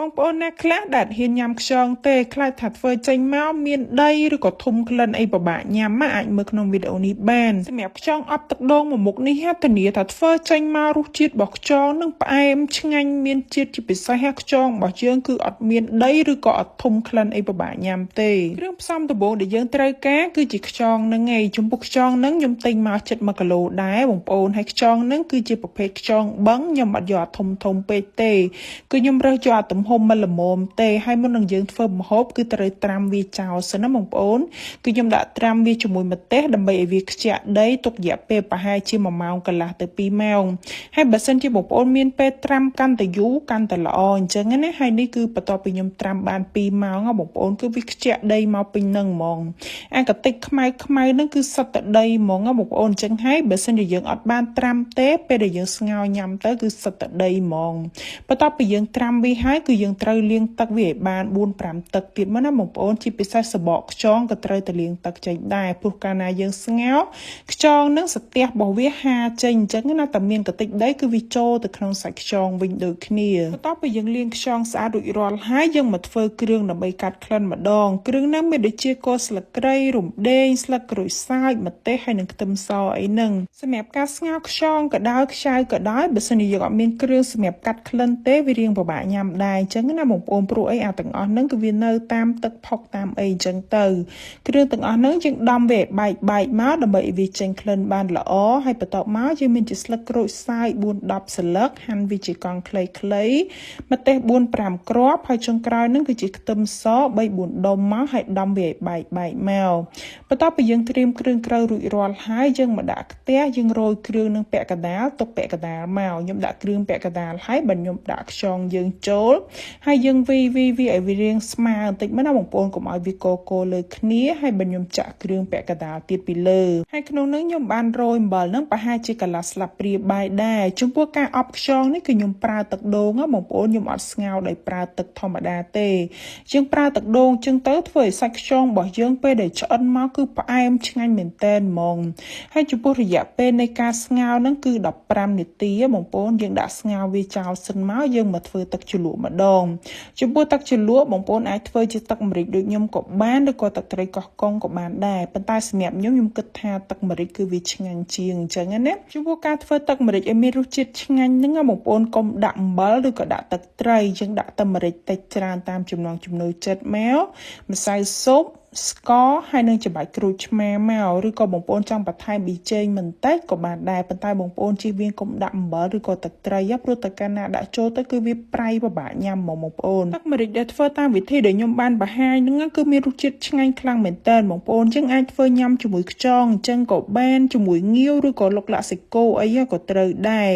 បងប្អូនណាខ្លះដែលហ៊ានញ៉ាំខ្យងទេខ្លាចថាធ្វើចេញមកមានដីឬក៏ធុំក្លិនអីពិបាកញ៉ាំណាអាចមើលក្នុងវីដេអូនេះបានសម្រាប់ខ្យងអប់ទឹកដូងមួយមុខនេះធានាថាធ្វើចេញមករសជាតិរបស់ខ្យងនឹងផ្អែមឆ្ងាញ់មានជាតិជាពិសេសខ្យងរបស់យើងគឺអត់មានដីឬក៏អត់ធុំក្លិនអីពិបាកញ៉ាំទេគ្រឿងផ្សំដំបូងដែលយើងត្រូវការគឺជាខ្យងនឹងឯងចំពោះខ្យងនឹងខ្ញុំទិញមកជិត1គីឡូដែរបងប្អូនហើយខ្យងនឹងគឺជាប្រភេទខ្យងបឹងខ្ញុំអត់យកអាធំធំពេកទេគឺខ្ញុំរើសយកអាទំហំមិនល្មមទេហើយមុននឹងយើងធ្វើម្ហូបគឺត្រូវត្រាំវាចោលសិនណាបងប្អូនគឺខ្ញុំដាក់ត្រាំវាជាមួយម្ទេសដើម្បីឲ្យវាខ្ជាក់ដីទុករយៈពេលប្រហែលជា1ម៉ោងកន្លះទៅ2ម៉ោងហើយបើសិនជាបងប្អូនមានពេលត្រាំកាន់តែយូរកាន់តែល្អអញ្ចឹងណាហើយនេះគឺបន្ទាប់ពីខ្ញុំត្រាំបាន2ម៉ោងបងប្អូនគឺវាខ្ជាក់ដីមកពេញនឹងហ្មងអាកតិចខ្មៅខ្មៅហ្នឹងគឺសុទ្ធតែដីហ្មងបងប្អូនអញ្ចឹងហើយបើសិនជាយើងអត់បានត្រាំទេពេលដែលយើងស្ងោរញ៉ាំទៅគឺសុទ្ធតែដីហ្មងបន្ទាប់ពីយើងត្រាំវាហើយគឺយើងត្រូវលាងទឹកវាឲ្យបាន4 5ទឹកទៀតមកណាបងប្អូនជាពិសេសសបកខ្យងក៏ត្រូវតែលាងទឹកចេញដែរព្រោះកាលណាយើងស្ងោរខ្យងនឹងស្ទះរបស់វាហាចេញអញ្ចឹងណាតែមានកតិចដីគឺវាចូលទៅក្នុងសាច់ខ្យងវិញដូចគ្នាបន្ទាប់ពីយើងលាងខ្យងស្អាតរួចរាល់ហើយយើងមកធ្វើគ្រឿងដើម្បីកាត់ក្លិនម្ដងគ្រឿងហ្នឹងមានដូចជាគល់ស្លឹកគ្រៃរំដេងស្លឹកក្រូចសើចម្ទេសហើយនិងខ្ទឹមសអីហ្នឹងសម្រាប់ការស្ងោរខ្យងក៏ដោយខ្ចៅក៏ដោយបើសិនជាយើងអត់មានគ្រឿងសម្រាប់កាត់ក្លិនទេវារៀងពិបាកញ៉ាំដែរអញ្ចឹងណាបងប្អូនព្រោះអីអាទាំងអស់ហ្នឹងគឺវានៅតាមទឹកផុកតាមអីអញ្ចឹងទៅគ្រឿងទាំងអស់ហ្នឹងយើងដំវាឲ្យបែកបែកមកដើម្បីឲ្យវាចេញក្លិនបានល្អហើយបន្ទាប់មកយើងមានជាស្លឹកក្រូចសើច4 10ស្លឹកហាន់វាជាកង់ខ្លីៗម្ទេស4 5គ្រាប់ហើយចុងក្រោយហ្នឹងគឺជាខ្ទឹមស3 4ដុំមកហើយដំវាឲ្យបែកបែកមកបន្ទាប់ពីយើងត្រៀមគ្រឿងក្រៅរួចរាល់ហើយយើងមកដាក់ខ្ទះយើងរោយគ្រឿងនឹងពាក់កណ្ដាលទុកពាក់កណ្ដាលមកខ្ញុំដាក់គ្រឿងពាក់កណ្ដាលហើយបើខ្ញុំដាក់ខ្យងយើងចូលហើយយើងវីវីវីឲ្យវារាងស្មើបន្តិចមកណាបងប្អូនកុំឲ្យវាកកលើគ្នាហើយបើខ្ញុំចាក់គ្រឿងពាក់កណ្ដាលទៀតពីលើហើយក្នុងនោះខ្ញុំបានរោយអំបិលនឹងប្រហែលជាកន្លះស្លាបព្រាបាយដែរចំពោះការអប់ខ្យងនេះគឺខ្ញុំប្រើទឹកដូងបងប្អូនខ្ញុំអត់ស្ងោរដោយប្រើទឹកធម្មតាទេយើងប្រើទឹកដូងចឹងទៅធ្វើឲ្យសាច់ខ្យងរបស់យើងពេលដែលឆ្អិនមកគឺផ្អែមឆ្ងាញ់មែនតែនហ្មងហើយចំពោះរយៈពេលនៃការស្ងោរហ្នឹងគឺ15នាទីបងប្អូនយើងដាក់ស្ងោរវាចោលសិនមកយើងមកធ្វើទឹកជ្រលក់ម្ដងចំពោះទឹកជ្រលក់បងប្អូនអាចធ្វើជាទឹកម្រេចដូចខ្ញុំក៏បានឬក៏ទឹកត្រីកោះកុងក៏បានដែរប៉ុន្តែសម្រាប់ខ្ញុំខ្ញុំគិតថាទឹកម្រេចគឺវាឆ្ងាញ់ជាងអញ្ចឹងណាចំពោះការធ្វើទឹកម្រេចឲ្យមានរសជាតិឆ្ងាញ់ហ្នឹងបងប្អូនកុំដាក់អំបិលឬក៏ដាក់ទឹកត្រីយើងដាក់ទឹកម្រេចតិចច្រើនតាមចំណង់ចំណូលចិត្តមកម្សៅស៊ុបស្ករហើយនឹងច្បាច់ក្រូចឆ្មាមកឬក៏បងប្អូនចង់បន្ថែមប៊ីចេងបន្តិចក៏បានដែរប៉ុន្តែបងប្អូនជៀសវាងកុំដាក់អំបិលឬក៏ទឹកត្រីព្រោះតែកាលណាដាក់ចូលទៅគឺវាប្រៃពិបាកញ៉ាំហ្មងបងប្អូនទឹកម្រេចដែលធ្វើតាមវិធីដែលខ្ញុំបានបង្ហាញហ្នឹងគឺមានរសជាតិឆ្ងាញ់ខ្លាំងមែនតើបងប្អូនចឹងអាចធ្វើញ៉ាំជាមួយខ្យងអញ្ចឹងក៏បានជាមួយងាវឬក៏លុកលាក់សាច់គោអីក៏ត្រូវដែរ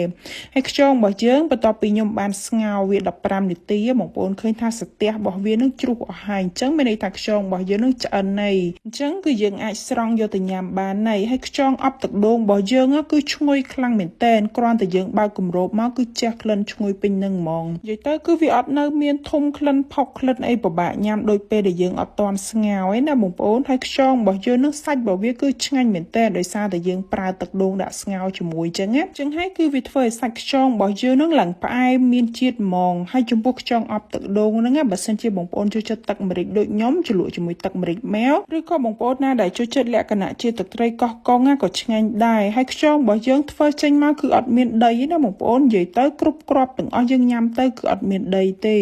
ហើយខ្យងរបស់យើងបន្ទាប់ពីខ្ញុំបានស្ងោរវា15នាទីបងប្អូនឃើញថាស្ទះរបស់វានឹងជ្រុះអស់ហើយអញ្ចឹងមានន័យថាខ្យងរបស់យើងនឹងឆ្អិនហើយអញ្ចឹងគឺយើងអាចស្រង់យកទៅញ៉ាំបានហើយហើយខ្យងអប់ទឹកដូងរបស់យើងគឺឈ្ងុយខ្លាំងមែនតែនគ្រាន់តែយើងបើកគម្របមកគឺជះក្លិនឈ្ងុយពេញនឹងហ្មងនិយាយទៅគឺវាអត់នៅមានធុំក្លិនផុកក្លិនអីពិបាកញ៉ាំដូចពេលដែលយើងអត់ទាន់ស្ងោរឯណាបងប្អូនហើយខ្យងរបស់យើងនឹងសាច់របស់វាគឺឆ្ងាញ់មែនតើដោយសារតែយើងប្រើទឹកដូងដាក់ស្ងោរជាមួយអញ្ចឹងណាអញ្ចឹងហើយគឺវាធ្វើឲ្យសាច់ខ្យងរបស់យើងនឹងឡើងផ្អែមមានជាតិហ្មងហើយចំពោះខ្យងអប់ទឹកដូងហ្នឹងបើសិនជាបងប្អូនចូលចិត្តទឹកម្រេចដូចខ្ញុំជ្រលក់ជាមួយទឹកម្រេចមកឬក៏បងប្អូនណាដែលចូលចិត្តលក្ខណៈជាទឹកត្រីកោះកុងក៏ឆ្ងាញ់ដែរហើយខ្យងរបស់យើងធ្វើចេញមកគឺអត់មានដីណាបងប្អូននិយាយទៅគ្រប់គ្រាប់ទាំងអស់យើងញ៉ាំទៅគឺអត់មានដីទេ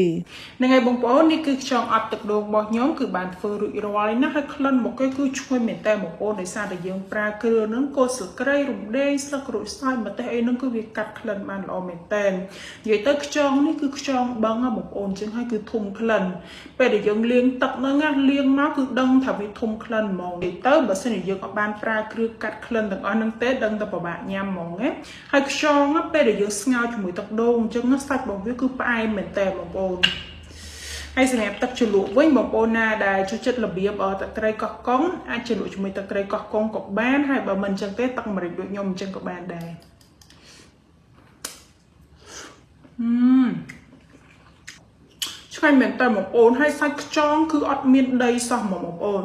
ហ្នឹងហើយបងប្អូននេះគឺខ្យងអប់ទឹកដូងរបស់ខ្ញុំគឺបានធ្វើរួចរាល់ហើយណាហើយក្លិនមកគេគឺឈ្ងុយមែនតើបងប្អូនដោយសារតែយើងប្រើគ្រឿងហ្នឹងគល់ស្លឹកគ្រៃរំដេងស្លឹកក្រូចសើចម្ទេសអីហ្នឹងគឺវាកាត់ក្លិនបានល្អមែនតើនិយាយទៅខ្យងនេះគឺខ្យងបឹងបងប្អូនអញ្ចឹងហើយគឺធំក្លិនពេលដែលយើងលាងទឹកហ្នឹងណាលាងមកគឺដឹងថាវាធំក្លិនហ្មងនិយាយទៅបើសិនជាយើងអត់បានប្រើគ្រឿងកាត់ក្លិនទាំងអស់ហ្នឹងទេដឹងតែពិបាកញ៉ាំហ្មងណាហើយខ្យងពេលដែលយើងស្ងោរជាមួយទឹកដូងអញ្ចឹងសាច់របស់វាគឺផ្អែមមែនតើបងប្អូនហើយសម្រាប់ទឹកជ្រលក់វិញបងប្អូនណាដែលចូលចិត្តរបៀបទឹកត្រីកោះកុងអាចជ្រលក់ជាមួយទឹកត្រីកោះកុងក៏បានហើយបើមិនអញ្ចឹងទេទឹកម្រេចដូចខ្ញុំអញ្ចឹងក៏បានដែរហឹមឆ្ងាញ់មែនតើបងប្អូនហើយសាច់ខ្យងគឺអត់មានដីសោះហ្មងបងប្អូន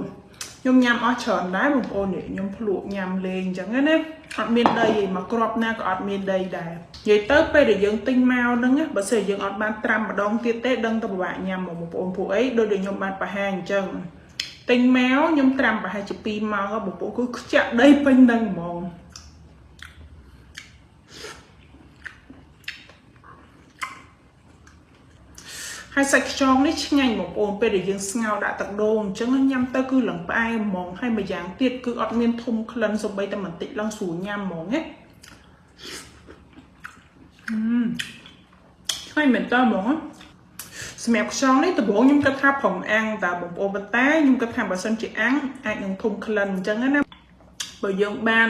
ខ្ញុំញ៉ាំអស់ច្រើនដែរបងប្អូននេះខ្ញុំភ្លក់ញ៉ាំលេងអញ្ចឹងណា អត់មានដីឯងមកគ្រាប់ណាក៏អត់មានដីដែរនិយាយទៅពេលដែលយើងទិញមកហ្នឹងណាបើសិនជាយើងអត់បានត្រាំម្ដងទៀតទេដឹងតែពិបាកញ៉ាំហ្មងបងប្អូនពួកអីដូចដែលខ្ញុំបានបង្ហាញអញ្ចឹងទិញមកខ្ញុំត្រាំប្រហែលជា2ម៉ោងបងប្អូនគឺខ្ចាក់ដីពេញហ្នឹងហ្មង ហើយសាច់ខ្យងនេះឆ្ងាញ់បងប្អូនពេលដែលយើងស្ងោរដាក់ទឹកដូងអញ្ចឹងញ៉ាំទៅគឺឡើងផ្អែមហ្មងហើយម្យ៉ាងទៀតគឺអត់មានធុំក្លិនសូម្បីតែបន្តិចឡើងស្រួលញ៉ាំហ្មងណាអឺឆ្ងាញ់មែនតើហ្មងសម្រាប់ខ្យងនេះដំបូងខ្ញុំគិតថាប្រងអាំងតើបងប្អូនប៉ុន្តែខ្ញុំគិតថាបើសិនជាអាំងអាចនឹងធុំក្លិនអញ្ចឹងណាបើយើងបាន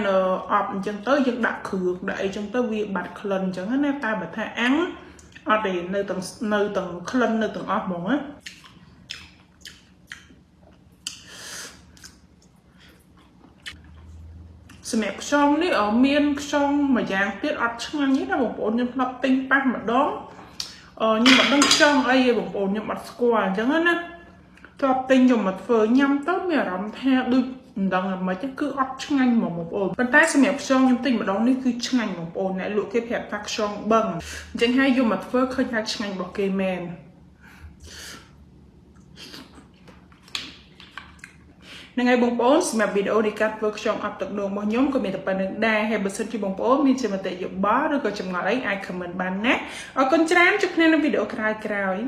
អប់អញ្ចឹងទៅយើងដាក់គ្រឿងដាក់អីចឹងទៅវាបាត់ក្លិនអញ្ចឹងណាតែបើថាអាំងអត់ទេនៅទាំងនៅទាំងក្លិននៅទាំងអស់ហ្មងណាសម្រាប់ខ្យងនេះមានខ្យងមួយយ៉ាងទៀតអត់ឆ្ងាញ់ទេណាបងប្អូនខ្ញុំធ្លាប់ទិញប៉ះម្ដងអឺខ្ញុំអត់ដឹងខ្យងអីទេបងប្អូនខ្ញុំអត់ស្គាល់អញ្ចឹងណាធ្លាប់ទិញយកមកធ្វើញ៉ាំទៅមានអារម្មណ៍ថាដូចមិនដឹងអាម៉េចគឺអត់ឆ្ងាញ់ហ្មងបងប្អូនប៉ុន្តែសម្រាប់ខ្យងខ្ញុំទិញម្ដងនេះគឺឆ្ងាញ់បងប្អូនអ្នកលក់គេប្រាប់ថាខ្យងបឹងអញ្ចឹងហើយយកមកធ្វើឃើញថាឆ្ងាញ់របស់គេមែន ហ្នឹងហើយបងប្អូនសម្រាប់វីដេអូនៃការធ្វើខ្យងអប់ទឹកដូងរបស់ខ្ញុំក៏មានតែប៉ុណ្្នឹងដែរហើយបើសិនជាបងប្អូនមានជាមតិយោបល់ឬក៏ចម្ងល់អីអាច comment បានណាអរគុណច្រើនជួបគ្នានៅវីដេអូក្រោយៗ។